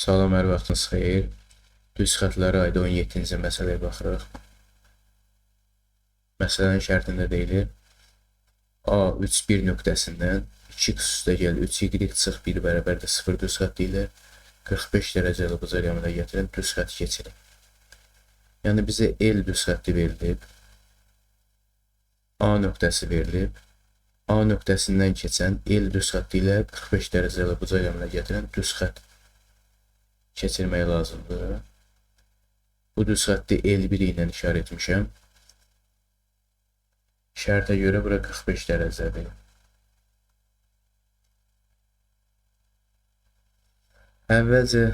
Salam, hər vaxtınız xeyir. Düz xətlərə aid 17-ci məsələyə baxırıq. Məsələnin şərtində deyilir, A 3, 1 nöqtəsindən 2x üstəgəl 3y çıx 1 bərabərdir 0 düz xətti ilə 45 dərəcəli bucaq əmələ gətirən düz xətt keçirir. Yəni bizə L düz xətti verilib, A nöqtəsi verilib, A nöqtəsindən keçən L düz xətti ilə 45 dərəcəli bucaq əmələ gətirən düz xətt keçirmək lazımdır. Bu düz xətti L1 ilə işarə etmişəm. Şərtə görə bura 45 dərəcədir. Əvvəlcə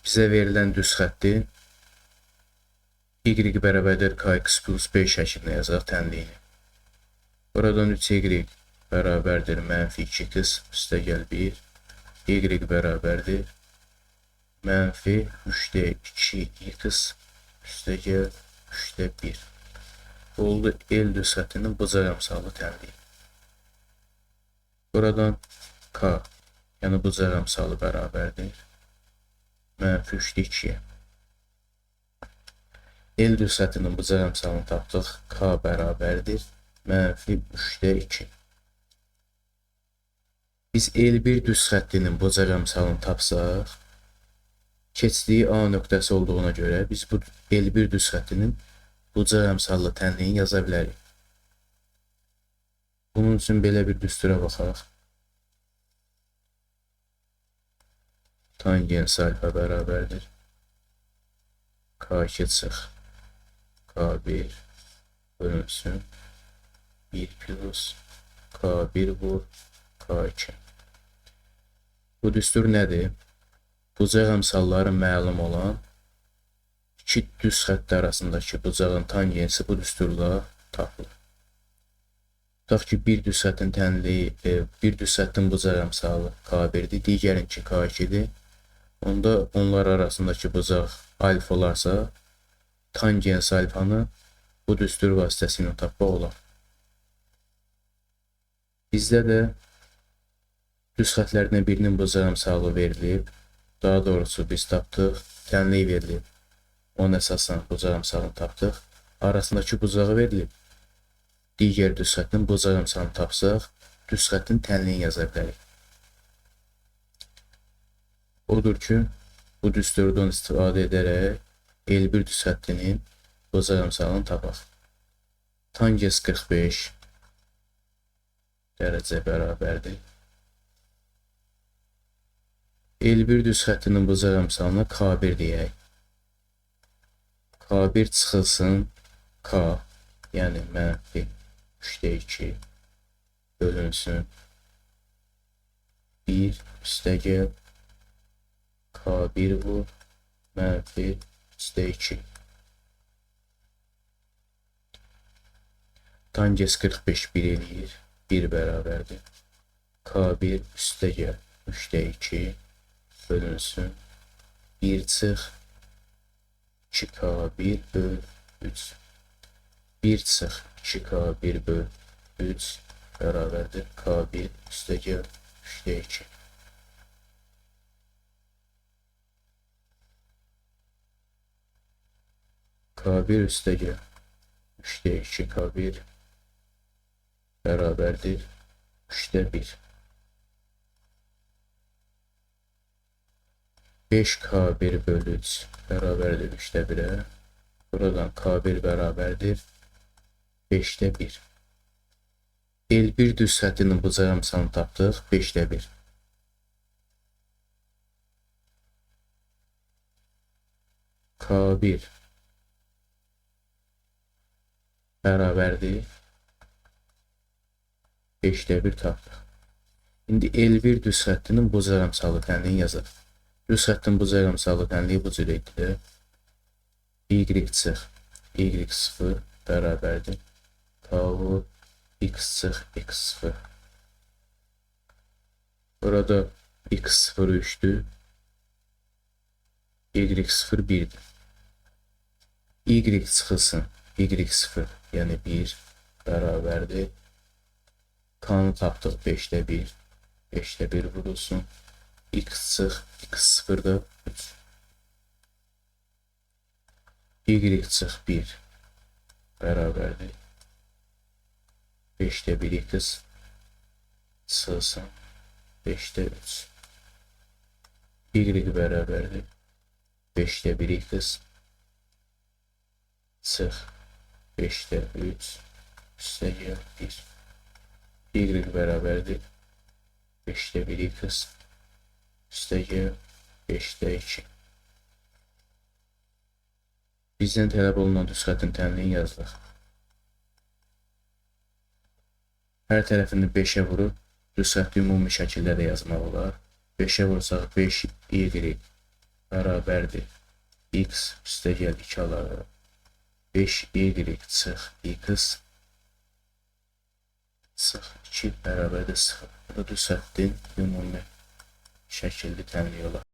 bizə verilən düz xətti y bərabərdir kx plus b şəklində yazaq tənliyini. Buradan 3y bərabərdir mənfi 2x üstəgəl 1, y bərabərdir mənfi 3-də 2x üstəgəl 3-də 1. Bu oldu L düz xəttinin bucaq əmsalı tənliyi. Buradan K, yəni bucaq əmsalı bərabərdir mənfi 3-də 2-yə. L düz xəttinin bucaq əmsalını tapdıq. K bərabərdir mənfi 3-də 2. Biz L1 düz xəttinin bucaq əmsalını tapsaq, keçdiyi A nöqtəsi olduğuna görə biz bu L1 düz xəttinin bucaq əmsallı tənliyini yaza bilərik. Bunun üçün belə bir düstura baxaq. Tangens alfa bərabərdir K2 çıx K1 bölünsün 1 plus K1 vur K2. Bu düstur nədir? Bucaq əmsalları məlum olan iki düz xətt arasındakı bucağın tangensi bu düsturla tapılır. Tutaq ki, bir düz xəttin tənliyi, bir düz xəttin bucaq əmsalı K1-dir, digərinki K2-dir. Onda onlar arasındakı bucaq alfa olarsa, tangens alfanı bu düstur vasitəsilə tapmaq olar. Bizdə də düz xətlərdən birinin bucaq əmsalı verilib. Daha doğrusu biz tapdıq, tənlik verilib. Ona əsasən bucaq əmsalını tapdıq. Arasındakı bucağı verilib. Digər düz xəttin bucaq əmsalını tapsaq, düz xəttin tənliyini yaza bilərik. Odur ki, bu düsturdan istifadə edərək L1 düz xəttinin bucaq əmsalını tapaq. Tangens 45 dərəcə bərabərdir. L1 düz xəttinin bucaq əmsalına K1 deyək. K1 çıxılsın K, yəni mənfi 3-də 2 bölünsün 1 üstəgəl K1 vur mənfi 3-də 2. Tangens 45 1 eləyir. 1 bərabərdir. K1 üstəgəl 3-də 2 bölünsün 1 çıx 2K1 böl 3. 1 çıx 2K1 böl 3 bərabərdir K1 üstəgəl 3-də 2. K1 üstəgəl 3-də 2 K1 bərabərdir 3-də 1. 5K1 bölü 3 bərabərdir 3-də 1-ə. Buradan K1 bərabərdir 5-də 1. L1 düz xəttinin bucaq əmsalını tapdıq 5-də 1. K1 bərabərdir 5-də 1 tapdıq. İndi L1 düz xəttinin bucaq əmsalı tənliyini yazaq. Düz xəttin bucaq əmsalı tənliyi bu cür idi. Y çıx Y0 bərabərdir K vur X çıx X0. Burada X0 3-dür. Y0 1-dir. Y çıxılsın Y0, yəni 1 bərabərdir. K-nı tapdıq 5-də 1. 5-də 1 vurulsun. X çıx X0 da 3. Y çıx 1 bərabərdir 5-də 1 x çıxsın 5-də 3. Y bərabərdir 5-də 1 x çıx 5-də 3 üstə gəl 1. Y bərabərdir 5-də 1 x üstə gəl 5-də 2. Bizdən tələb olunan düz xəttin tənliyini yazdıq. Hər tərəfini 5-ə vurub düz xətti ümumi şəkildə də yazmaq olar. 5-ə vursaq 5y bərabərdir x üstə gəl 2 alarıq. 5y çıx x çıx 2 bərabərdir 0. Bu da düz xəttin ümumi şəkilli tənliyi olar.